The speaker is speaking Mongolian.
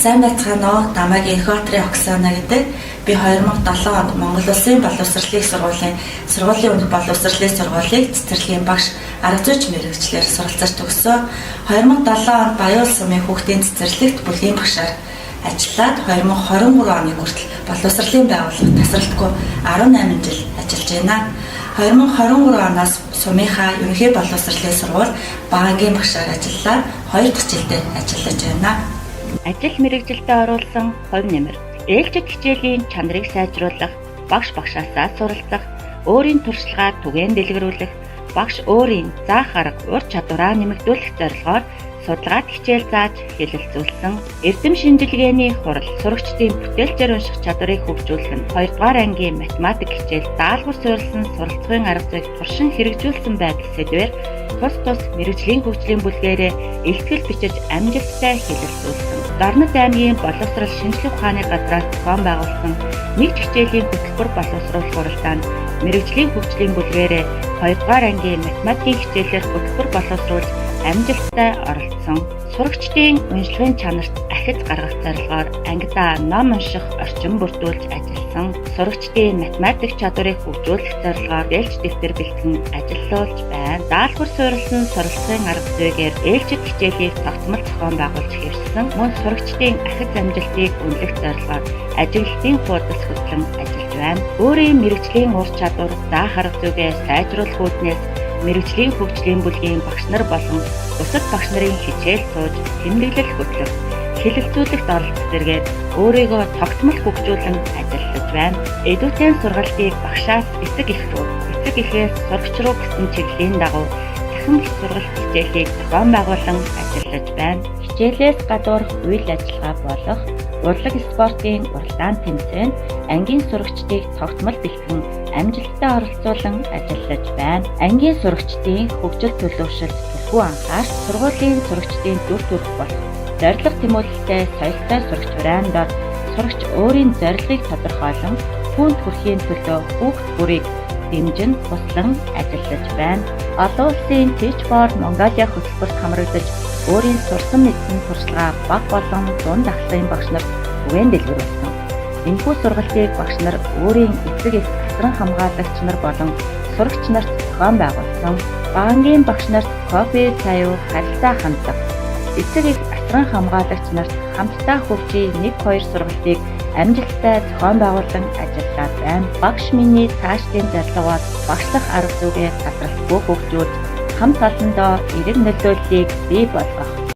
Сайн байцгаана уу? Намайг Энхбаатрын Оксана гэдэг. Би 2007 онд Монгол Улсын боловсролын сургуулийн сургуулийн өмнөх боловсролын сургуулийг цэцэрлэгийн багш арга зүйч мэргэжлээр суралцаж төгссөн. 2007 онд Баян улс сумын хүүхдийн цэцэрлэгт бүлгийн багшаар ажиллаад 2023 оны хүртэл боловсролын байгууллага тасралтгүй 18 жил ажиллаж байна. 2023 оноос сумынхаа ерөнхий боловсролын сургууль багангийн багшаар ажиллаад 2 дахь жилдээ ажиллаж байна. Ажил мэргэжилдээ оруулсан хувь нэмэр, ээлжит хичээлийн чанарыг сайжруулах, багш багшаасаа суралцах, өөрийн туршлагаа түгээн дэлгэрүүлэх, багш өөрийн заах арга, ур чадвараа нэмэгдүүлэх зорилгоор судалгаат хичээл зааж хэлэлцүүлсэн. Эрдэм шинжилгээний хурал, сурагчдын бүтээлчээр унших чадварыг хөгжүүлэх нь 2 дугаар ангийн математик хичээл даалгавар суурилсан суралцахын арга зүйг туршин хэрэгжүүлсэн байдал сэдвээр тус тус мэргэжлийн хөгжлийн бүлгээрээ илтгэл бичиж амжилттай хэлэлцүүлсэн. Дорнод аймгийн боловсрол шинжлэх ухааны газраас зохион байгуулсан нэг хичээлийн хөтөлбөр боловсруулах хуралдаанд мэргэжлийн хөгжлийн бүлгээрээ 2 дугаар ангийн математикийн хичээлээр хөтөлбөр боловсруулж амжилттай оролцсон. Сурагчдын уншлагын чанарт ахиц гаргах зорилгоор ангидаа ном унших орчин бүрдүүлж ажилласан. Сурагчдын математик чадварыг хөгжүүлэх зорилгоор ээлж дэвтэр бэлтгэн ажиллуулж байна. Даалгавар суурилсан суралцахын арга зүйгээр ээлжит хичээлийг тогтмол зохион байгуулж хэвшсэн. Мөн сурагчдын ахиц амжилтыг үнэлэх зорилгоор ажиглалтын хуудас хөтлөн ажиллаж байна. Өөрийн мэргэжлийн ур чадвар, заах арга зүйгээ сайжруулах үүднээс мэргэжлийн хөгжлийн бүлгийн багш нар болон бусад багш нарын хичээл сууж тэмдэглэл хөтлөх, хэлэлцүүлэгт оролцох зэргээр өөрийгөө тогтмол хөгжүүлэн ажиллаж байна. Eduten сургалтыг багшаас эцэг эх рүү, эцэг эхээс сурагч руу гэсэн чиглэлийн дагуу цахим сургалт хичээлийг зохион байгуулан ажиллаж байна. Хичээлээс гадуурх үйл ажиллагаа болох урлаг спортын уралдаан тэмцээнд ангийн сурагчдыг тогтмол бэлтгэн амжилттай оролцуулан ажиллаж байна. Ангийн сурагчдын хөгжил төлөвшөлд түлхүү анхаарч, сургуулийн сурагчдын дүр төрх болох зорилго тэмүүлэлтэй соёлтой сурагч хураан дор сурагч өөрийн зорилгыг тодорхойлон түүнд хүрэхийн төлөө хүүхд бүрийг дэмжин туслан ажиллаж байна. Олон улсын Teach for Mongolia хөтөлбөрт хамрагдаж өөрийн сурсан мэдсэн туршлагаа бага болон дунд ахлагын багш нарт түгээн дэлгэрүүлсэн. Энэхүү сургалтыг багш нар өөрийн эцэг эх, асран хамгаалагч нар болон сурагч нарт зохион байгуулсан. Багангийн багш нарт кофе цай уу харилцаа хандлага, эцэг эх, асран хамгаалагч нарт хамтдаа хөгжье 1 2 сургалтыг амжилттай зохион байгуулан ажиллаад байна. Багш миний цаашдын зорилго бол багшлах арга зүйгээ тасралтгүй хөгжүүлж хамт олондоо эерэг нөлөөллийг бий болгох.